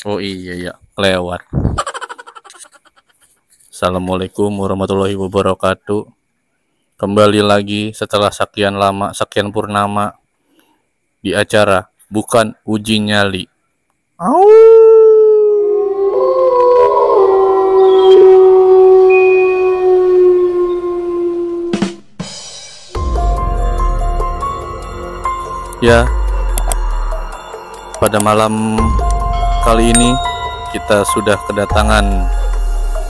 Oh iya ya, lewat. Assalamualaikum warahmatullahi wabarakatuh. Kembali lagi setelah sekian lama, sekian purnama di acara Bukan Uji Nyali. Au. Ya, pada malam kali ini kita sudah kedatangan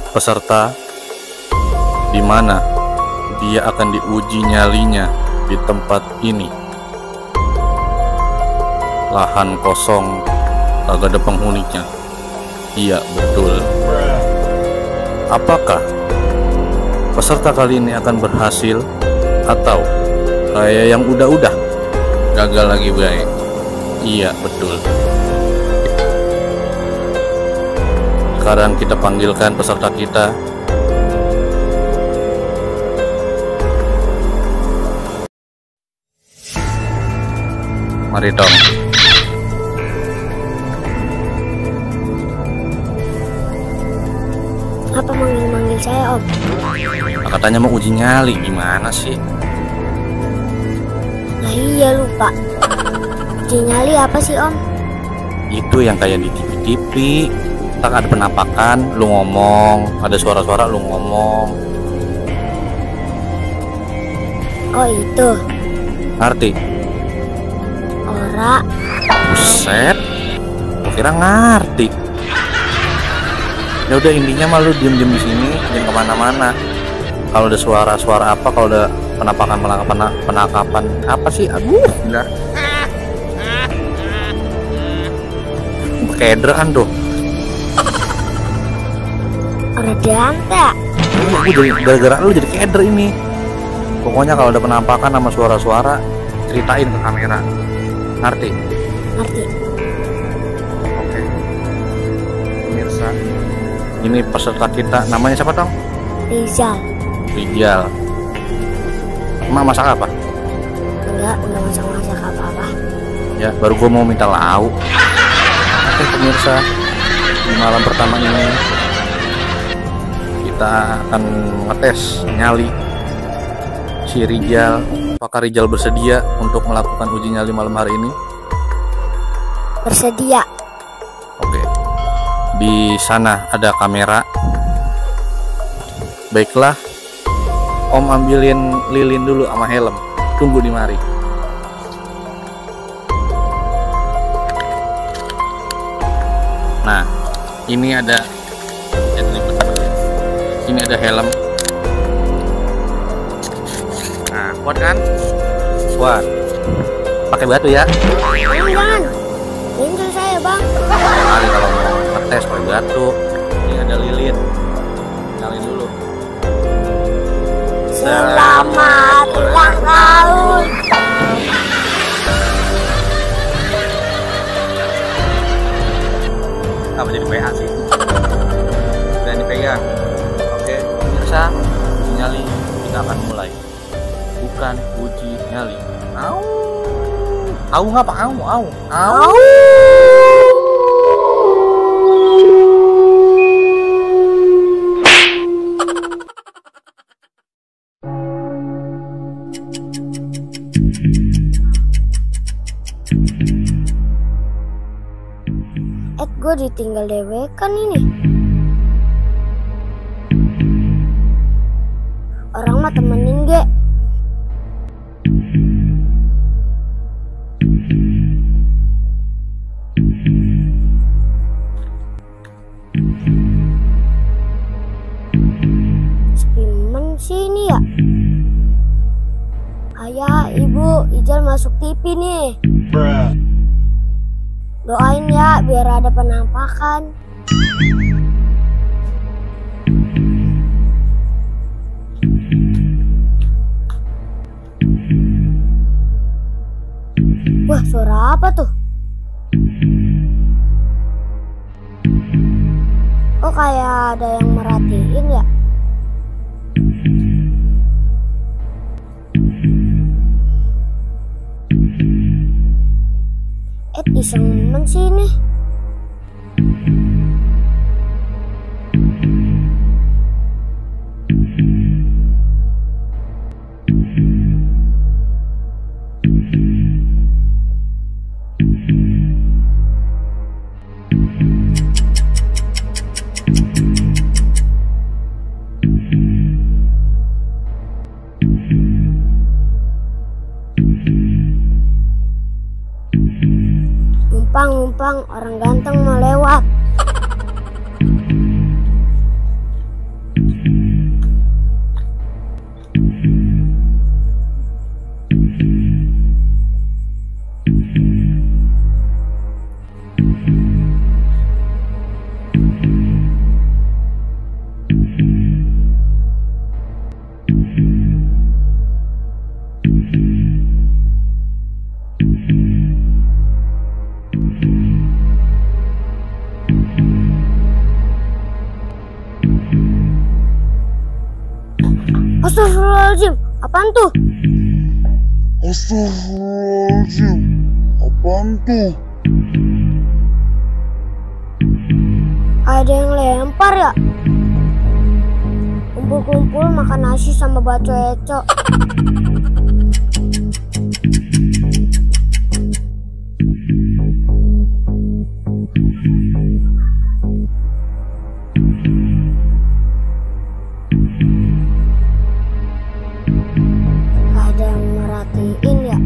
peserta di mana dia akan diuji nyalinya di tempat ini. Lahan kosong, kagak ada penghuninya. Iya, betul. Apakah peserta kali ini akan berhasil atau kayak yang udah-udah gagal lagi, Bray? Iya, betul. Sekarang kita panggilkan peserta kita. Mari dong. Apa manggil-manggil saya, Om? Katanya mau uji nyali, gimana sih? Nah iya, lupa. Uji nyali apa sih, Om? Itu yang kayak di TV-TV. Tak ada penampakan, lu ngomong. Ada suara-suara, lu ngomong. Oh itu. Ngerti? Ora. Buset, gua kira ngerti. Ya udah, intinya mah lu diem-diem di sini, jangan kemana-mana. Kalau ada suara-suara apa, kalau ada penangkapan apa sih? Aduh, enggak. Kederan tuh. Ora dianta. Gue jadi gara-gara lu jadi keder ini. Pokoknya kalau ada penampakan sama suara-suara, ceritain ke kamera. Ngerti? Ngerti. Oke. Pemirsa, ini peserta kita, namanya siapa dong? Rizal. Rijal. Emak masak apa? Enggak masak apa-apa. Ya, baru gue mau minta lauk. Oke pemirsa, di malam pertama ini kita akan ngetes nyali si Rijal. Apakah Rijal bersedia untuk melakukan uji nyali malam hari ini? Bersedia. Oke. Di sana ada kamera. Baiklah, Om ambilin lilin dulu sama helm. Tunggu di mari. Nah, ini ada helm. Nah, kuat kan? Kuat. Pakai batu ya? Jangan. Ini saya, Bang. Kali kalau mau ngetes pakai batu. Ini ada lilin. Nyalin dulu. Selamat ulang tahun. Apa jadi PA sih? Dan dipegang. Oke, pemirsa, uji nyali kita akan mulai. Bukan uji nyali. Au. Au ngapa? Au. Gue ditinggal dewe kan ini. Orang mah temenin ge. Spimen sih ini ya. Ayah, ibu, Ijal masuk TV nih. Doain ya biar ada penampakan. Wah, suara apa tuh? Oh, kayak ada yang merhatiin ya? Iseng nemen sih ini. Numpang orang ganteng mau lewat. Astagfirullahaladzim, apaan tuh? Astagfirullahaladzim, apaan tuh? Ada yang lempar ya? Kumpul-kumpul makan nasi sama bakso eco. Ada yang merhatiin ya?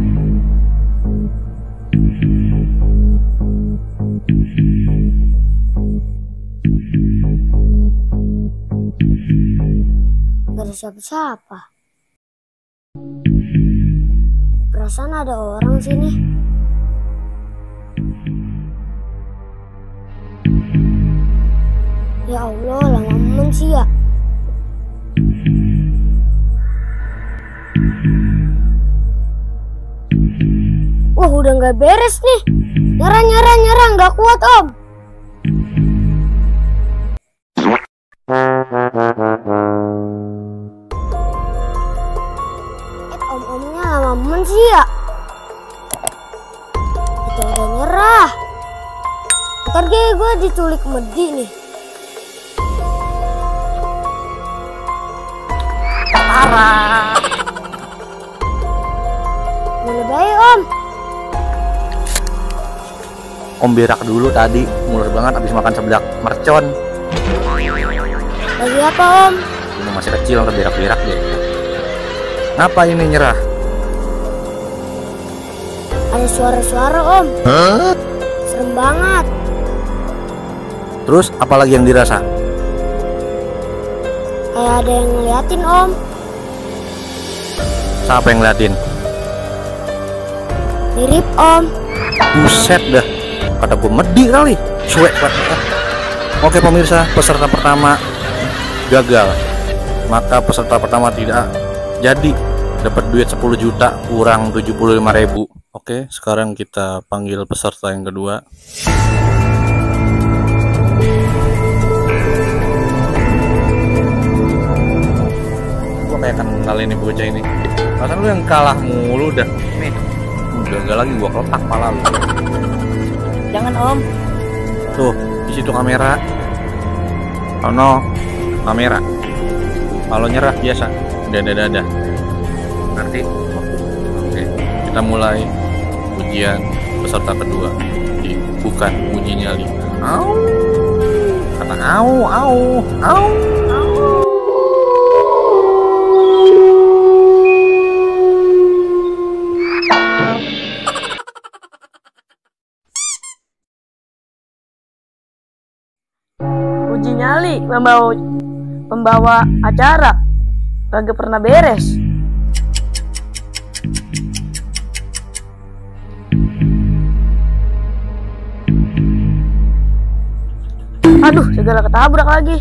Gak ada siapa-siapa. Perasaan ada orang sini. Ya Allah, lama men sih ya. Wah, udah nggak beres nih. Nyerah, nggak kuat om. Om-omnya lama men sih ya. Kita udah nyerah. Ntar gue diculik Medi nih. Parah. Mulai baik om. Om berak dulu tadi, mulus banget abis makan seblak mercon. Lagi apa om? Ini masih kecil, nggak berak-berak deh. Ngapa ini nyerah? Ada suara-suara om. Serem banget. Terus apalagi yang dirasa? Kayak ada yang ngeliatin om. Siapa yang ngeliatin? Mirip om. Buset dah, kata gue Medi kali. Cuek banget. Oke pemirsa, peserta pertama gagal. Maka peserta pertama tidak jadi, dapat duit 10 juta kurang 75.000. Oke, sekarang kita panggil peserta yang kedua. Gua kayak kenal ini bocah ini. Masa lu yang kalah mulu dah. Nih, gagal lagi gua kelepak pala lu. Jangan om. Tuh, di situ kamera. Oh no, kamera. Kalau nyerah biasa, dadah. Ngerti? Oke, kita mulai ujian peserta kedua. Bukan uji nyali. Au. Kata au. Uji nyali pembawa acara kagak pernah beres. Aduh, segala ketabrak lagi.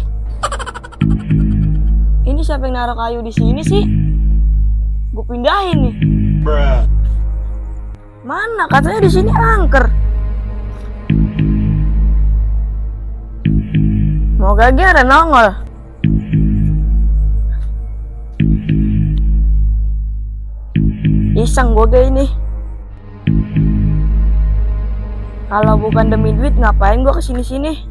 Ini siapa yang naruh kayu di sini sih? Gue pindahin nih. Mana? Katanya di sini angker. Mau gak ada nongol. Iseng gue kayak ini. Kalau bukan demi duit ngapain gue kesini-sini?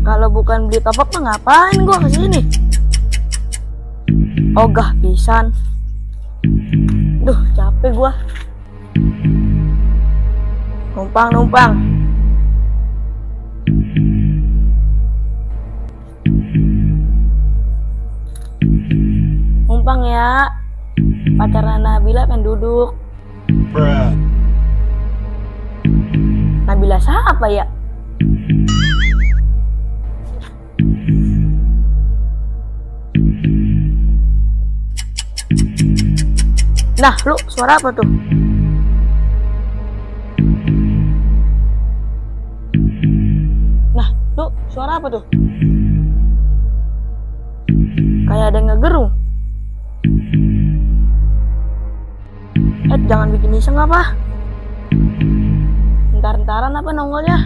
Kalau bukan beli top up mah ngapain gue kesini? Ogah pisan. Duh, capek gue. Numpang. Numpang ya. Pacar Nabila pengen duduk. Nabila siapa ya? Nah, lu suara apa tuh? Nah, lu suara apa tuh? Kayak ada yang ngegerung. Jangan bikin iseng apa? Ntar-ntaran apa nongolnya?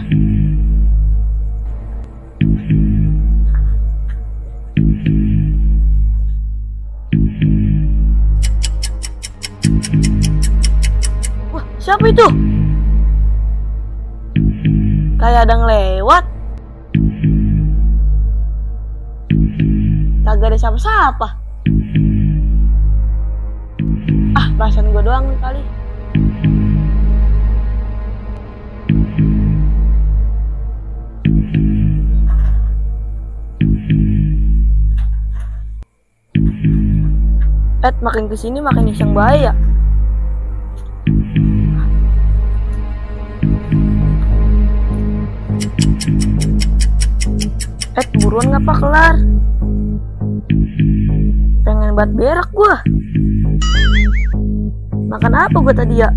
Wah, siapa itu? Kayak ada yang lewat. Kagak ada siapa-siapa. Ah, perasaan gue doang kali. Makin kesini makin iseng bahaya. Buruan ngapa kelar? Pengen banget berak gua. Makan apa gua tadi ya?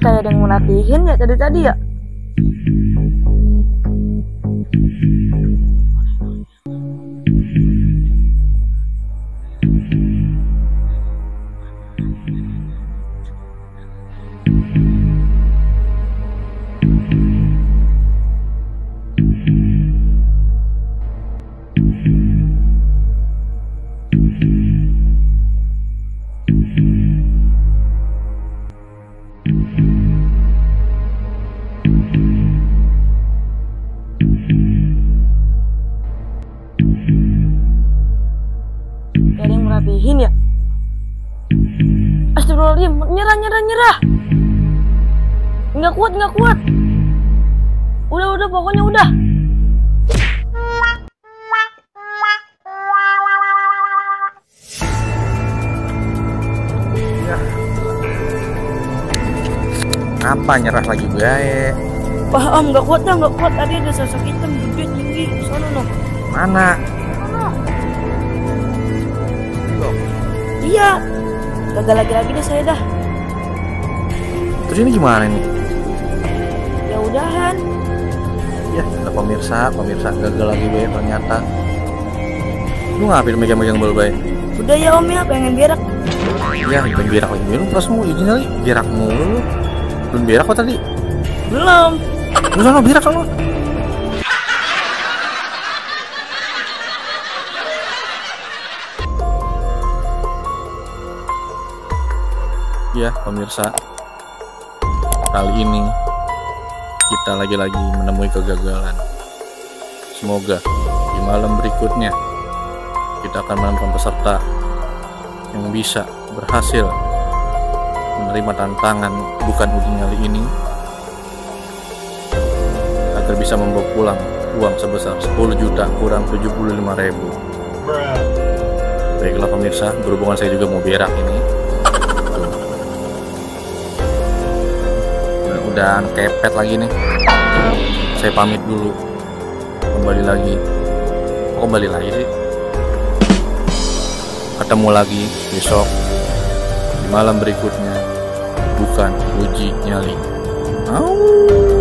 Kayak ada yang merhatiin ya tadi ya. Ya. Astagfirullahaladzim, nyerah. Nggak kuat. Udah, pokoknya udah. Ya. Apa nyerah lagi gue? Wah, Om, nggak kuat. Tadi ada sosok hitam gede tinggi di sana noh. Mana? Iya, gagal lagi deh saya dah. Terus ini gimana nih? Ya udahan. Ya, pemirsa gagal lagi be ternyata. Lu ngapain megang-megang bal bay? Udah ya Om ya, pengen berak. Ya, pengen berak lagi. Lu pas mau izin lagi berak mulu. Belum berak kok tadi? Belum. Lu sana berak sana. Ya pemirsa, kali ini kita lagi-lagi menemui kegagalan. Semoga di malam berikutnya kita akan menemukan peserta yang bisa berhasil menerima tantangan bukan uji nyali ini, agar bisa membawa pulang uang sebesar 10 juta kurang 75.000. Baiklah pemirsa, berhubungan saya juga mau berak ini. Udah kepet lagi nih. Saya pamit dulu. Kembali lagi sih? ketemu lagi besok di malam berikutnya, bukan uji nyali. Au.